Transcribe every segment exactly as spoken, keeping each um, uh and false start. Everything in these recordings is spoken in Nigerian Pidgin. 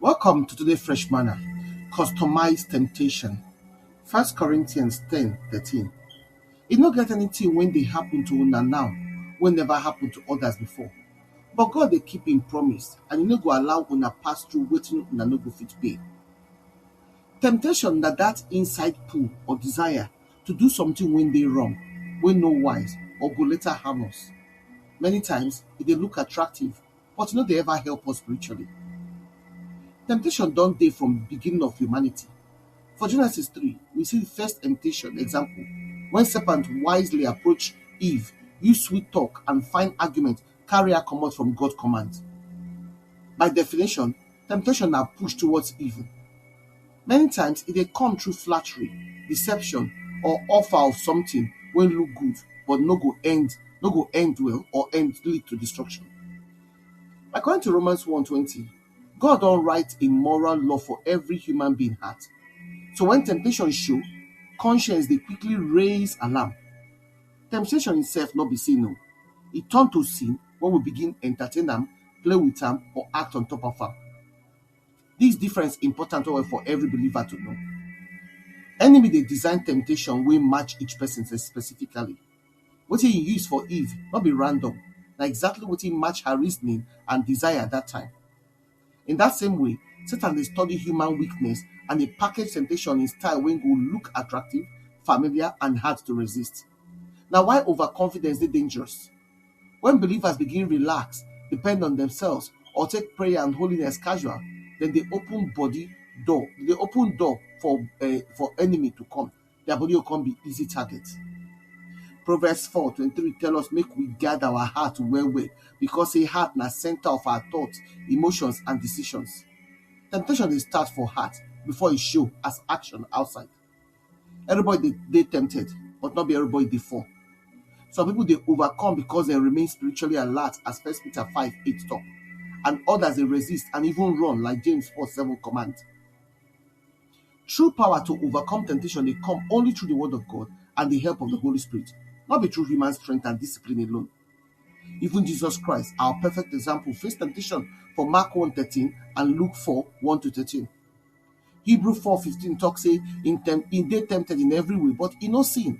Welcome to today Fresh Manna. Customized temptation. First Corinthians ten thirteen. E no get anything wey dey happen to una now wey never happen to others before. But God dey keep im promise and e no go allow una pass through wetin una no go fit pay. Temptation na that inside pull or desire to do something wey dey wrong, wey no wise, or go later harm us. Many times, e dey look attractive, but e no dey ever help us spiritually. Temptation don dey from beginning of humanity. For Genesis three, we see the first temptation example, when serpent wisely approach Eve, use sweet talk and fine argument carry her comot from God command. By definition, temptation na push towards evil. Many times, e dey come through flattery, deception, or offer of something wey look good but no go end, no go end well or end lead to destruction. According to Romans one twenty, God don write a moral law for every human being heart. So when temptation show, conscience dey quickly raise alarm. Temptation itself no be sin o. E turn to sin when we begin entertain am, play with am, or act on top of am. This difference important well well for every believer to know. Enemy dey design temptation wey match each person specifically. Wetin he use for Eve no be random, na exactly wetin match her reasoning and desire that time. In that same way, Satan dey study human weakness and dey package temptation in style wey go look attractive, familiar, and hard to resist. Na why overconfidence dey dangerous. When believers begin relax, depend on themselves, or take prayer and holiness casual, dem dey open body door, dem dey open door for, eh, for enemy to come. Their body go come be easy target. Proverbs four twenty-three tell us make we guard our heart well well, because say heart na center of our thoughts, emotions, and decisions. Temptation dey start for heart before e show as action outside. Everybody dey, dey tempted, but not be everybody dey fall. Some people dey overcome because dem remain spiritually alert, as First Peter five eight talk, and others dey resist and even run, like James four seven command. True power to overcome temptation dey come only through the word of God and the help of the Holy Spirit, not be through human strength and discipline alone. Even Jesus Christ, our perfect example, faced temptation for Mark one thirteen and Luke four one to thirteen. Hebrew four fifteen talk say, "In tem-, he dey tempted in every way, but he no sin."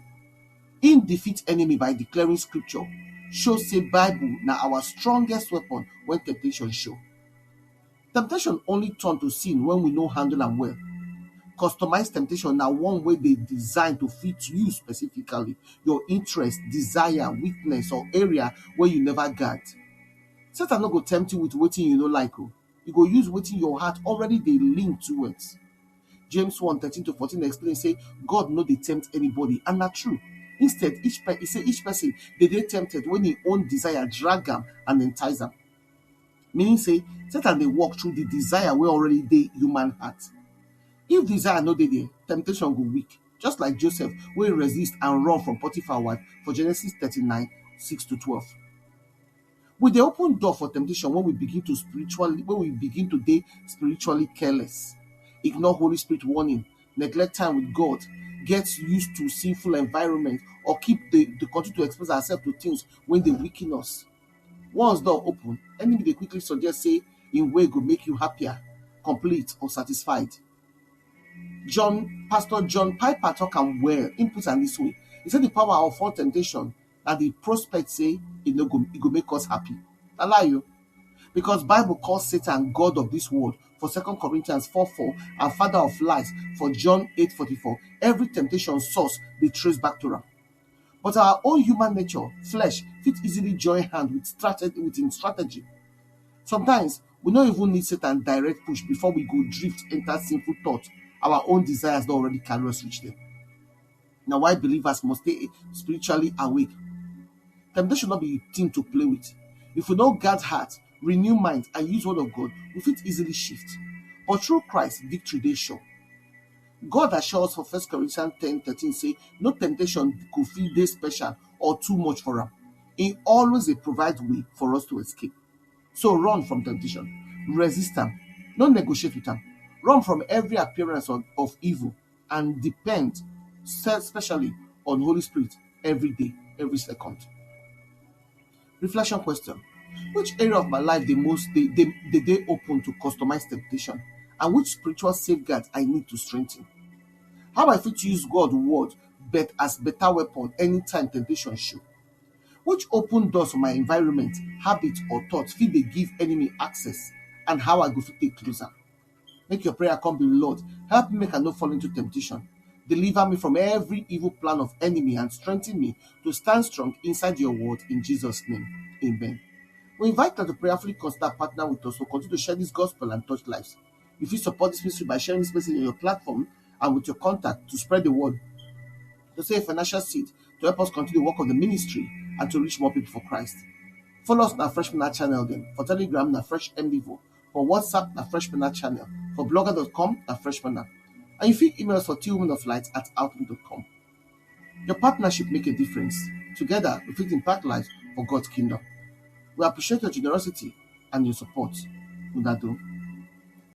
Im defeat enemy by declaring scripture show say Bible na our strongest weapon when temptation show. Temptation only turn to sin when we no handle am well. Customized temptation na one wey dey designed to fit you specifically, your interest, desire, weakness, or area wey you never guard. Satan no go tempt you with wetin you no like o. E go use wetin your heart already dey lean towards. James one thirteen to fourteen explain say God no dey tempt anybody, and na true. Instead, each pe-, e say each person dey dey tempted when im own desire drag am and entice am. Meaning say Satan dey work through the desire wey already dey human heart. If desire no dey there, temptation go weak, just like Joseph wey resist and run from Potiphar wife for Genesis thirty-nine six to twelve. We dey open door for temptation when we begin to spiritually, when we begin to dey spiritually careless, ignore Holy Spirit warning, neglect time with God, get used to sinful environment, or keep the, the continue to expose ourselves to things wey dey weaken us. Once door open, enemy dey quickly suggest say im way go make you happier, complete, or satisfied. John, Pastor John Piper talk am well. He put am this way. He said the power of all temptation na the prospect say e no go, e go make us happy. Na lie o. Because Bible calls Satan God of this world for Second Corinthians four four and father of lies for John eight forty-four. Every temptation source dey trace back to am. But our own human nature, flesh, fit easily join hand with strate-, with im strategy. Sometimes, we no even need Satan direct push before we go drift enter sinful thought. Our own desires don already carry us reach there. Na why believers must stay spiritually awake. Temptation no be thing to play with. If we no guard heart, renew mind, and use word of God, we fit easily shift. But through Christ, victory dey sure. God assure us for First Corinthians ten thirteen say, "No temptation go fit dey special or too much for am. He always dey provide way for us to escape." So run from temptation. Resist am. No negotiate with am. Run from every appearance of, of evil and depend se-, specially on Holy Spirit every day, every second. Reflection question. Which area of my life dey most dey dey dey dey open to customized temptation, and which spiritual safeguard I need to strengthen? How I fit use God word but as better weapon anytime temptation show? Which open doors for my environment, habit or thought fit dey give enemy access, and how I go fit take close am? Make your prayer come be, Lord, help me make I no fall into temptation. Deliver me from every evil plan of enemy and strengthen me to stand strong inside your word in Jesus' name. Amen. We invite you to prayerfully consider partner with us to continue to share this gospel and touch lives. You fit support this ministry by sharing this message on your platform and with your contact to spread the word. To say a financial seed to help us continue the work of the ministry and to reach more people for Christ. Follow us on our Fresh Manna channel then. For Telegram, na Fresh M D four. For WhatsApp, na Fresh Manna channel. For blogger dot com, na Fresh Manna. And you fit email us for twowomenoflight at outlook dot com. Your partnership make a difference. Together, we fit impact lives for God's kingdom. We appreciate your generosity and your support. Una do.